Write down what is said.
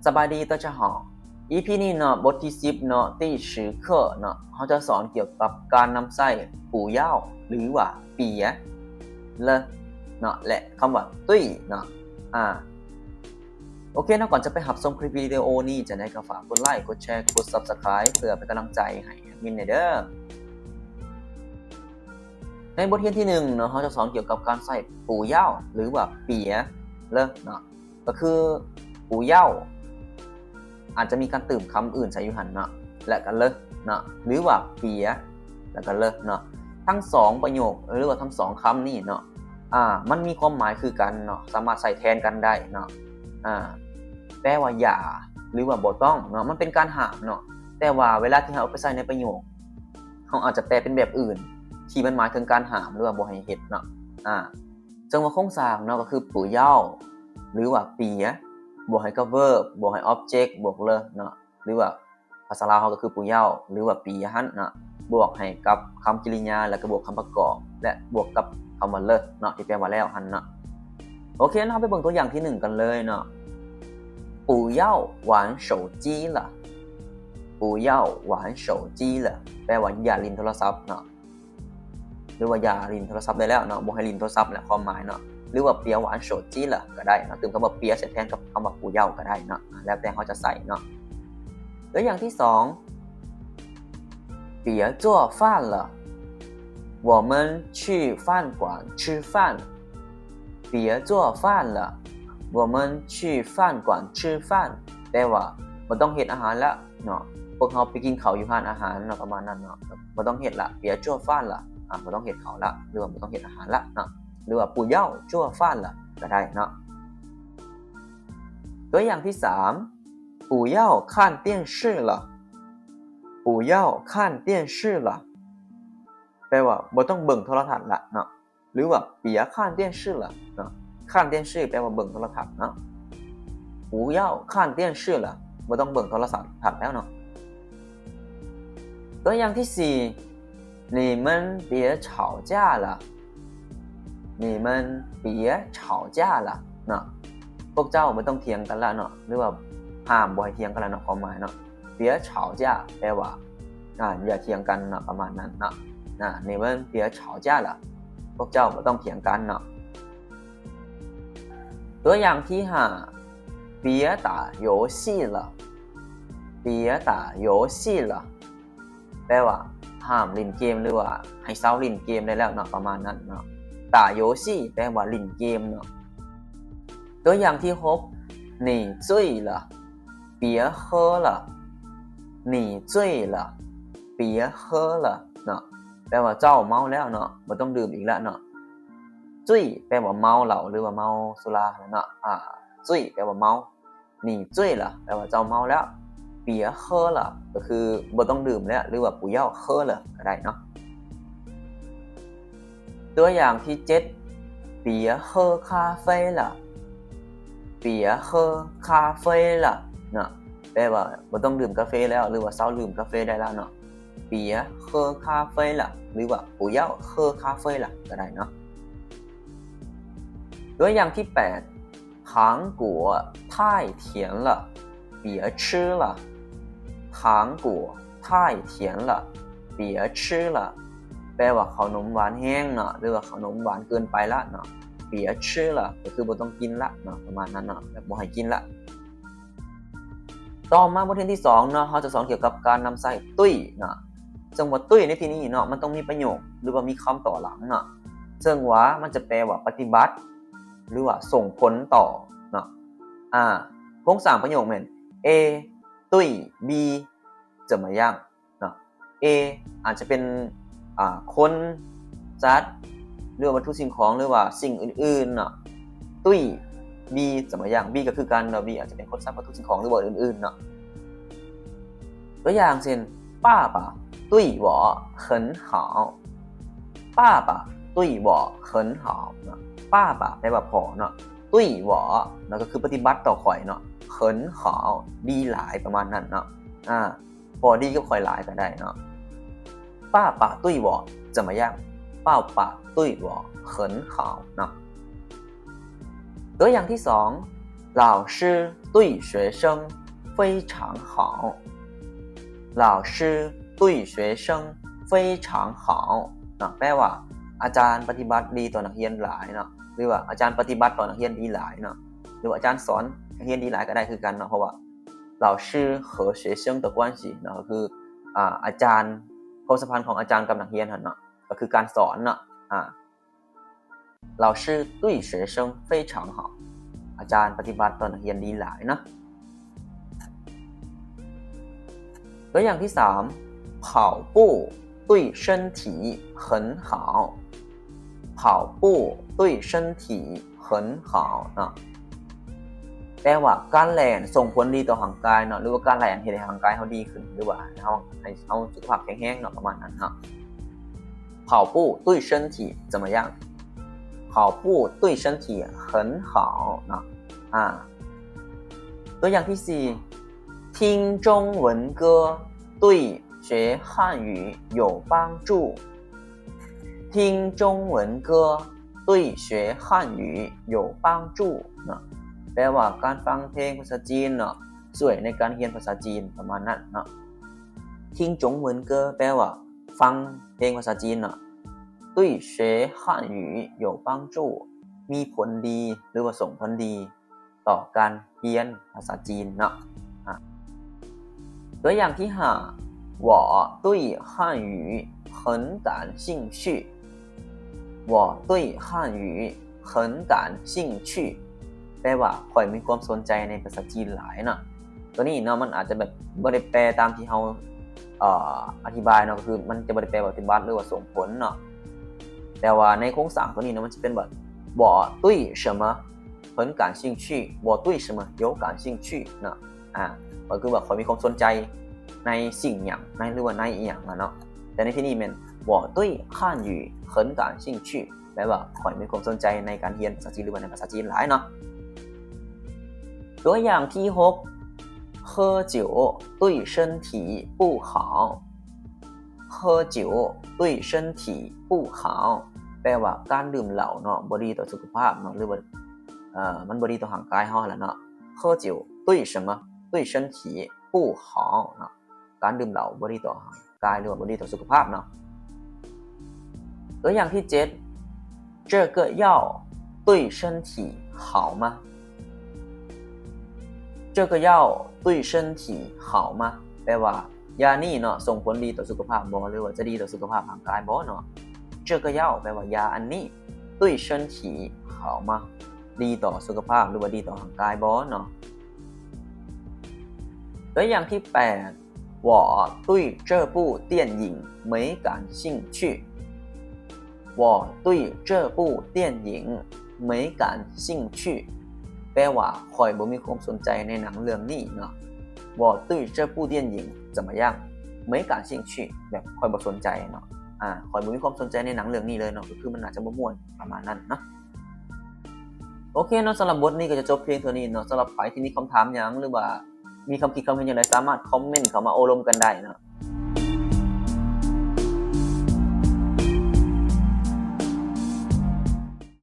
ສະບາຍດີ 大家好 ອີພີນີ້ເນາະ ບົດທີສິບເນາະ 第十课ເນາະ ເຮົາຈະສອນກ່ຽວກັບການນຳໃຊ້ 不要 ຫຼືວ່າ 别 了 ເນາະ ແລະ ຄຳວ່າ 对 ເນາະ ອາ ໂອເຄເນາະ ກ່ອນຈະໄປຮັບຊົມຄລິບວິດີໂອນີ້ ຈັ່ງໃດກໍຝາກກົດໄລ ກົດແຊ ກົດ Subscribe ເພື່ອເປັນກຳລັງໃຈໃຫ້ແອດມິນແດ່ເດີ. ໃນບົດຮຽນທີໜຶ່ງເນາະ ເຮົາຈະສອນກ່ຽວກັບການໃຊ້ 不要 ຫຼືວ່າ 别 了 ເນາະ ກໍຄື 不要 ອາດຈະມີການຕື່ມຄຳອື່ນໃສ່ຢູ່ຫັ້ນເນາະ ແລະກໍ 了 ເນາະ ຫຼືວ່າ 别 ແລະກໍ 了 ເນາະ ທັງສອງປະໂຫຍກ ຫຼືວ່າທັງສອງຄຳນີ້ເນາະ ອາ ມັນມີຄວາມໝາຍຄືກັນເນາະ ສາມາດໃຊ້ແທນກັນໄດ້ເນາະ ອາ ແປວ່າຢ່າ ຫຼືວ່າບໍ່ຕ້ອງເນາະ ມັນເປັນການຫ້າມເນາະ ແຕ່ວ່າເວລາທີ່ເຮົາເອົາໄປໃຊ້ໃນປະໂຫຍກ ເຮົາອາດຈະແປເປັນແບບອື່ນ ທີ່ມັນໝາຍເຖິງການຫ້າມ ຫຼືວ່າບໍ່ໃຫ້ເຮັດເນາະ ອາ ເຊິ່ງວ່າໂຄງສ້າງເນາະ ກໍຄື 不要 ຫຼືວ່າ 别 ບວກໃຫ້ກັບ verb ບວກໃຫ້ object ບວກ 了 ເນາະ ຫຼືວ່າພາສາລາວເຮົາກໍຄື 不要 ຫຼືວ່າ 别 ຫັ້ນເນາະ ບວກໃຫ້ກັບຄຳກິລິຍາ ແລ້ວກໍບວກຄຳປະກອບ ແລະ ບວກກັບຄຳວ່າ 了 ເນາະ ທີ່ແປວ່າແລ້ວຫັ້ນເນາະ. ໂອເຄເນາະ ເຮົາໄປເບິ່ງຕົວຢ່າງທີໜຶ່ງກັນເລີຍເນາະ 不要玩手机了 不要玩手机了 ແປວ່າຢ່າຫຼິ້ນໂທລະສັບເນາະ ຫຼືວ່າຢ່າຫຼິ້ນໂທລະສັບໄດ້ແລ້ວເນາະ ບໍ່ໃຫ້ຫຼິ້ນໂທລະສັບແຫຼະ ຄວາມໝາຍເນາະ ຫຼືວ່າ 不要玩手机了 ກໍໄດ້ເນາະ ຕື່ມຄຳວ່າ 别 ໃສ່ແທນກັບຄຳວ່າ 不要 ກໍໄດ້ເນາະ ແລ້ວແຕ່ເຮົາຈະໃຊ້ເນາະ. ຕົວຢ່າງທີສອງ 别做饭了 我们去饭馆吃饭 别做饭了 我们去饭馆吃饭 ແປວ່າ ບໍ່ຕ້ອງເຮັດອາຫານລະ ເນາະ ພວກເຮົາໄປກິນເຂົ້າຢູ່ຮ້ານອາຫານເນາະ ປະມານນັ້ນເນາະ ບໍ່ຕ້ອງເຮັດລະ 别做饭了 ອາ ບໍ່ຕ້ອງເຮັດເຂົ້າລະ ຫຼືວ່າບໍ່ຕ້ອງເຮັດອາຫານລະເນາະ ຫຼືວ່າ 不要做饭了 ກໍໄດ້ເນາະ. ຕົວຢ່າງທີສາມ 不要看电视了 不要看电视了 ແປວ່າ ບໍ່ຕ້ອງເບິ່ງໂທລະທັດລະເນາະ ຫຼືວ່າ 别看电视了 ເນາະ 看电视 ແປວ່າເບິ່ງໂທລະທັດເນາະ 不要看电视了 ບໍ່ຕ້ອງເບິ່ງໂທລະທັດແລ້ວເນາະ. ຕົວຢ່າງທີສີ່ 你们别吵架了 你们别吵架了 ເນາະ ພວກເຈົ້າບໍ່ຕ້ອງຖຽງກັນລະເນາະ ຫຼືວ່າຫ້າມບໍ່ໃຫ້ຖຽງກັນລະເນາະ ຄວາມໝາຍເນາະ 别吵架 ແປວ່າ ອາ ຢ່າຖຽງກັນເນາະ ປະມານນັ້ນເນາະ ອາ 你们别吵架了 ພວກເຈົ້າບໍ່ຕ້ອງຖຽງກັນເນາະ. ຕົວຢ່າງທີຫ້າ 别打游戏了 别打游戏了 ແປວ່າ ຫ້າມຫຼິ້ນເກມ ຫຼືວ່າໃຫ້ເຊົາຫຼິ້ນເກມໄດ້ແລ້ວເນາະ ປະມານນັ້ນເນາະ 打游戏 ແປວ່າຫຼິ້ນເກມເນາະ. ຕົວຢ່າງທີຫົກ 你醉了 别喝了 你醉了 别喝了 ເນາະ ແປວ່າເຈົ້າເມົາແລ້ວເນາະ ບໍ່ຕ້ອງດື່ມອີກແລ້ວເນາະ 醉 ແປວ່າເມົາເຫຼົ້າ ຫຼືວ່າເມົາສຸລາຫັ້ນແຫຼະເນາະ ອາ 醉 ແປວ່າເມົາ 你醉了 ແປວ່າເຈົ້າເມົາແລ້ວ 别喝了 ກໍຄືບໍ່ຕ້ອງດື່ມແລ້ວ ຫຼືວ່າ 不要喝了 ກໍໄດ້ເນາະ. ຕົວຢ່າງທີເຈັດ 别喝咖啡了 别喝咖啡了 ເນາະ ແປວ່າບໍ່ຕ້ອງດື່ມກາເຟແລ້ວ ຫຼືວ່າເຊົາດື່ມກາເຟໄດ້ແລ້ວເນາະ 别喝咖啡了 ຫຼືວ່າ 不要喝咖啡了 ກໍໄດ້ເນາະ. ຕົວຢ່າງທີແປດ 糖果太甜了 别吃了 糖果太甜了 别吃了 ແປວ່າເຂົ້າໜົມຫວານແຮງເນາະ ຫຼືວ່າເຂົ້າໜົມຫວານເກີນໄປລະເນາະ 别吃了 ກໍຄືບໍ່ຕ້ອງກິນລະເນາະ ປະມານນັ້ນເນາະ ແບບບໍ່ໃຫ້ກິນລະ. ຕໍ່ມາບົດຮຽນທີສອງເນາະ ເຮົາຈະສອນກ່ຽວກັບການນຳໃຊ້对ເນາະ ເຊິ່ງວ່າ对ໃນທີ່ນີ້ເນາະ ມັນຕ້ອງມີປະໂຫຍກ ຫຼືວ່າມີຄຳຕໍ່ຫຼັງເນາະ ເຊິ່ງວ່າມັນຈະແປວ່າປະຕິບັດ ຫຼືວ່າສົ່ງຜົນຕໍ່ເນາະ ອາ ໂຄງສ້າງປະໂຫຍກແມ່ນ A 对 B 怎么样 ເນາະ A ອາດຈະເປັນ ອາ ຄົນ ສັດ ຫຼືວ່າວັດຖຸສິ່ງຂອງ ຫຼືວ່າສິ່ງອື່ນໆເນາະ 对 B 怎么样 B ກໍຄືກັນເນາະ B ອາດຈະເປັນຄົນ ສັດ ວັດຖຸສິ່ງຂອງ ຫຼືວ່າອື່ນໆເນາະ ຕົວຢ່າງເຊັ່ນ 爸爸对我很好 爸爸对我很好 ເນາະ 爸爸 ແປວ່າພໍ່ເນາະ 对我 ເນາະ ກໍຄືປະຕິບັດຕໍ່ຂ້ອຍເນາະ 很好 ດີຫຼາຍ ປະມານນັ້ນເນາະ ອາ ພໍ່ດີກັບຂ້ອຍຫຼາຍກໍໄດ້ເນາະ 爸爸对我怎么样 爸爸对我很好 ເນາະ. ຕົວຢ່າງທີສອງ老师对学生非常好。老师对学生非常好 ເນາະ ແປວ່າ ອາຈານປະຕິບັດດີຕໍ່ນັກຮຽນຫຼາຍເນາະ ຫຼືວ່າ ອາຈານປະຕິບັດຕໍ່ນັກຮຽນດີຫຼາຍເນາະ ຫຼືວ່າ ອາຈານສອນນັກຮຽນດີຫຼາຍກໍໄດ້ຄືກັນເນາະ ເພາະວ່າ 老师和学生的关系 ເນາະ ກໍຄື ອາ ອາຈານ ຄວາມສຳພັນຂອງອາຈານກັບນັກຮຽນຫັ້ນເນາະ ກໍຄືການສອນເນາະ ອາ 老师对学生非常好 ອາຈານປະຕິບັດຕໍ່ນັກຮຽນດີຫຼາຍເນາະ. ຕົວຢ່າງທີສາມ 跑步对身体很好。跑步对身体很好 ເນາະ ແປວ່າ ການແລ່ນສົ່ງຜົນດີຕໍ່ຮ່າງກາຍເນາະ ຫຼືວ່າ ການແລ່ນເຮັດໃຫ້ຮ່າງກາຍເຮົາດີຂຶ້ນ ຫຼືວ່າ ເຮົາ ໃຫ້ເຮົາສຸຂະພາບແຂງແຮງເນາະ ປະມານນັ້ນເນາະ. 跑步对身体怎么样？跑步对身体很好 ເນາະ ອາ ຕົວຢ່າງທີສີ່ 听中文歌对学汉语有帮助。听中文歌对学汉语有帮助 ເນາະ ແປວ່າ ການຟັງເພງພາສາຈີນເນາະ ຊ່ວຍໃນການຮຽນພາສາຈີນ ປະມານນັ້ນເນາະ. 听中文歌 ແປວ່າ ຟັງເພງພາສາຈີນເນາະ 对学汉语有帮助 ມີຜົນດີ ຫຼືວ່າ ສົ່ງຜົນດີຕໍ່ການຮຽນພາສາຈີນເນາະ. ອາ ຕົວຢ່າງທີຫ້າ 我对汉语很感兴趣。我对汉语很感兴趣 ແປວ່າ ຂ້ອຍມີຄວາມສົນໃຈໃນພາສາຈີນຫຼາຍເນາະ. ຕົວນີ້ເນາະ ມັນອາດຈະແບບບໍ່ໄດ້ແປຕາມທີ່ເຮົາ ເອີ ອະທິບາຍເນາະ ກໍຄືມັນຈະບໍ່ໄດ້ແປປະຕິບັດ ຫຼືວ່າ ສົ່ງຜົນເນາະ. ແຕ່ວ່າໃນໂຄງສ້າງຕົວນີ້ເນາະ ມັນຈະເປັນແບບ 我对什么很感兴趣 我对什么有感兴趣 ເນາະ ອາ ກໍຄືວ່າ ຂ້ອຍມີຄວາມສົນໃຈໃນສິ່ງຫຍັງ ໃນ ຫຼືວ່າ ໃນອີ່ຫຍັງນະເນາະ. ແຕ່ໃນທີ່ນີ້ແມ່ນ 我对汉语很感兴趣 ແປວ່າ ຂ້ອຍມີຄວາມສົນໃຈໃນການຮຽນພາສາຈີນ ຫຼືວ່າ ໃນພາສາຈີນຫຼາຍເນາະ. ຕົວຢ່າງທີຫົກ 喝酒对身体不好。喝酒对身体不好 ແປວ່າ ການດື່ມເຫຼົ້າເນາະ ບໍ່ດີຕໍ່ສຸຂະພາບເນາະ ຫຼືວ່າ ເອີ ມັນບໍ່ດີຕໍ່ຮ່າງກາຍເຮົາຫັ້ນລະເນາະ. 喝酒对什么？对身体不好 ເນາະ ການດື່ມເຫຼົ້າບໍ່ດີຕໍ່ຮ່າງກາຍ ຫຼືວ່າ ບໍ່ດີຕໍ່ສຸຂະພາບເນາະ. ຕົວຢ່າງທີເຈັດ 这个药对身体好吗？这个药对身体好吗？ ແປວ່າ ຢານີ້ເນາະ ສົ່ງຜົນດີຕໍ່ສຸຂະພາບບໍ່ ຫຼືວ່າ ຈະດີຕໍ່ສຸຂະພາບຮ່າງກາຍບໍ່ເນາະ. 这个药 ແປວ່າ ຢາອັນນີ້ 对身体好吗？ ດີຕໍ່ສຸຂະພາບ ຫຼືວ່າ ດີຕໍ່ຮ່າງກາຍບໍ່ເນາະ. ຕົວຢ່າງທີແປດ 我对这部电影没感兴趣。我对这部电影没感兴趣 ແປວ່າ ຂ້ອຍບໍ່ມີຄວາມສົນໃຈໃນໜັງເລື່ອງນີ້ເນາະ. 我对这部电影怎么样？没感兴趣 ແບບ ຂ້ອຍບໍ່ສົນໃຈເນາະ ອາ ຂ້ອຍບໍ່ມີຄວາມສົນໃຈໃນໜັງເລື່ອງນີ້ເລີຍເນາະ ກໍຄືມັນໜ້າຈະບໍ່ມ່ວນ ປະມານນັ້ນເນາະ. ໂອເຄເນາະ ສຳລັບບົດນີ້ກໍຈະຈົບພຽງເທົ່ານີ້ເນາະ. ສຳລັບໃຜທີ່ມີຄຳຖາມຫຍັງ ຫຼືວ່າ ມີຄຳຄິດຄຳເຫັນຢ່າງໃດ ສາມາດຄອມເມັນເຂົ້າມາໂອ້ລົມກັນໄດ້ເນາະ.